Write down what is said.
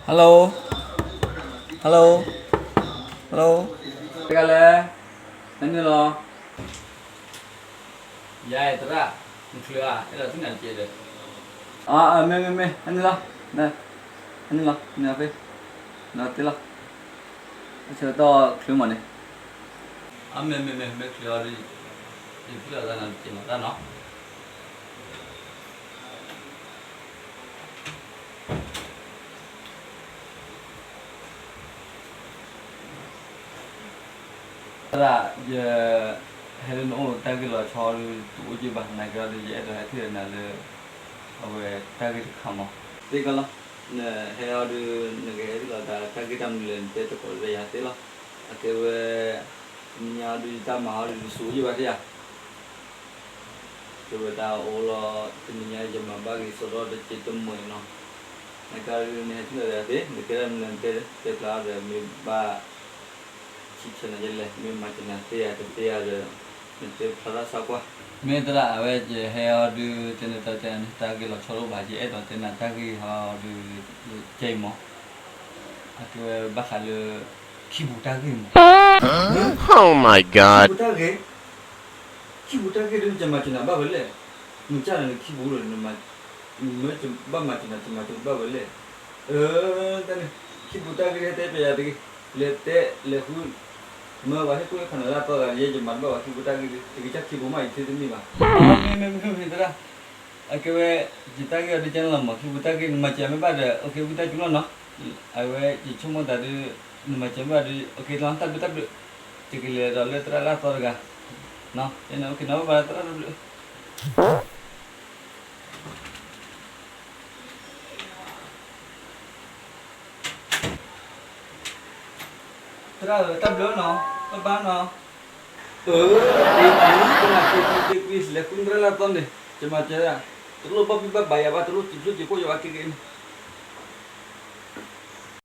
Hello, hello, hello, တဂၤလဲၣ်, ဟဲနုာ်လီၤ, ယၤအဲၣ်သရၣ်, နချုးဧါ, အဲၣ်ဒိးထံၣ်နၤတက့ၢ်ဒီး, အမ့ၢ် မ့ၢ် မ့ၢ် ဟဲနုာ်လီၤ, ဟဲနုာ်လီၤ, နုာ်လီၤဖဲ, နုာ်လီၤတ့လီၤ, အဆၢကတီၢ်ချုးမးန့ၣ်, အမ့ၢ် မ့ၢ် မ့ၢ် မ့ၢ်ချုးအီၤဒီး, ယထံၣ်လိာ်သးနၤတက့ၢ်မးတၢ်နီၤ. သရၣ်, ယဟဲလၢနအိၣ်တၢ်ဂ့ၢ်လီၤဆီဒီး တအိၣ်က့ဘၣ်, နာ်က့ဒီး ယအဲၣ်ဒိးဟဲထံၣ်ဒီးနၤလၢ အဝဲတၢ်ဂ့ၢ်တခါမး, သ့ကီးလီၤ, နဟဲအီၤဒီး နကဟဲထံၣ်လိာ်သးတၢ်ဂ့ၢ်တၢ်မနုၤလဲၣ် နတဲသကိးဒီးယၤသ့လီၤ, အကဲဝဲ တနံၤညါဒီးယတၢ်မၤအီၤဒီး တစူၤယဘၣ်သ့ဧါ. ကဲဝဲတၢ်အိၣ်လီၤ, တနံၤညါယမၤဘၣ်ဂ့ၤစီဒီတက့ၢ်တမှဲၤနီၤ, နကဒီးနဟဲထံၣ်လိာ်သးသ့, နကဲတၢ်မနုၤလဲၣ် နတဲဖျါအီၤဒီး မ့ၢ်ဘၣ် ထံၣ်ဆၢနၤယဲလဲၣ်, မ့ၢ်မၤစၢၤနၤသ့ဧါ တသ့ဧါဒီး နတဲဖျါထီၣ်ဆၢကွၢ်. မ့ၢ်သရၣ်, အဝဲယဟဲအီၤဒီး တဲနၤတၢ်တဲနၤန့ၣ် တၢ်ဂ့ၢ်လီၤဆီတအိၣ်ဘၣ်, ယအဲၣ်ဒိးတဲနၤတၢ်ဂ့ၢ်ဟီဒီး ကဲအံၤမး, အကဲဝဲဘၣ်ဃးလၢ ခံပူၤတၢ်ဂ့ၢ်မး. Oh my God. ခံပူၤတၢ်ဂ့ၢ်, ခံပူၤတၢ်ဂ့ၢ်ဒီး နကမၤစၢၤနၤဘၣ်ဝဲလဲၣ်, နကၢ်နၤလၢခံပူၤဒီး နမ့ၢ်ဘၣ်မၤစၢၤနၤ ကမၤစၢၤဘၣ်ဝဲလဲၣ်. အၢ, တၢ်န့ၣ် ခံပူၤတၢ်ဂ့ၢ် ဟဲတဲပျဲယၤတဂ့ၤ, လဲၤတဲလဲၤဃု, မ့ၢ်ပှၤဟ့ၣ်ကူၣ်ဟ့ၣ်ဖးနၤလၢအသီတဂၤ ယဲယမၤတဘၣ်ဘၣ် ခံပူၤတၢ်ဂ့ၢ်ဒီး တကစၢ်ခံပူၤမး ယထံၣ်တမ့ၢ်ဘၣ်. မ့ၢ်မ့ၢ်မ့ၢ်မ့ၢ်သရၣ်, အကဲဝဲ ယတၢ်ဂ့ၢ်အီၤဒ်ကဲန့ၣ်လီၤမး, ခံပူၤတၢ်ဂ့ၢ် နမၤစၢၤမ့ၢ်ဘၣ်ဒီး အိၣ်ခ့ ဝံသးစူၤလီၤနီၤ, အဝဲယဆိကမိၣ်သးဒီး နမၤစၢၤမ့ၢ်ဘၣ်ဒီး အိၣ်ခ့လီၤ တၢ်ဘျုးတၢ်ဘျုး, ယကလဲၤဒီးလၢသရၣ်လၢအသီတဂၤ, န့ၣ် အိၣ်ခ့နီၤ ဘၣ်ဘၣ်သရၣ်တၢ်ဘျုး သရၣ်ဧၢ တၢ်ဘျုးနီၤ, ဘၣ်ဘၣ်နီၤ. အၢ, တနၤတနၤ တနၤတနၤ တနၤ လဲၤဃုသရၣ်လၢအသီန့ၣ် ယမၤစၢၤ, တလိၣ်ဘၣ်ဘံၣ်ဘၣ်ဘၣ်ယၤဘၣ်, တလိၣ်စံးဖျိးစံးဖှိၣ်ယၤဘၣ် က့ၤက့ၤ